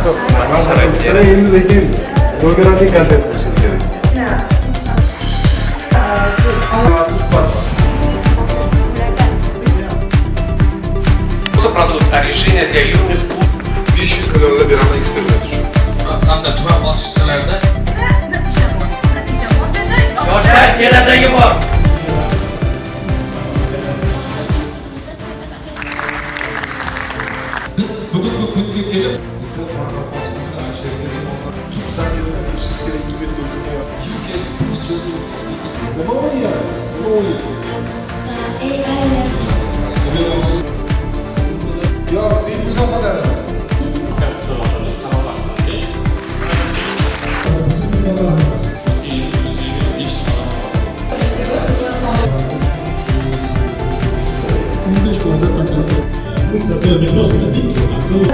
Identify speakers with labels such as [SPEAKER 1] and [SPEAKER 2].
[SPEAKER 1] Endi lekin номер один kontent qilishimiz kerak.
[SPEAKER 2] Просто продукт, а решение для юных.
[SPEAKER 1] 500 millionlab beraman eksperiment uchun.
[SPEAKER 3] Hamda tuman bosqinchilarida
[SPEAKER 2] Yoshlar kelajagi bor.
[SPEAKER 3] Biz bugungi kunga kelib
[SPEAKER 1] Bizda Qoraqalpog'istonda Turk kerak.
[SPEAKER 3] You can boost your speaking.
[SPEAKER 1] Nima o'ynayapmiz? Nima o'yin?
[SPEAKER 4] AI.
[SPEAKER 1] Yo, bepuldan foydalanamiz.
[SPEAKER 5] Мы создаем не просто напитки, а целую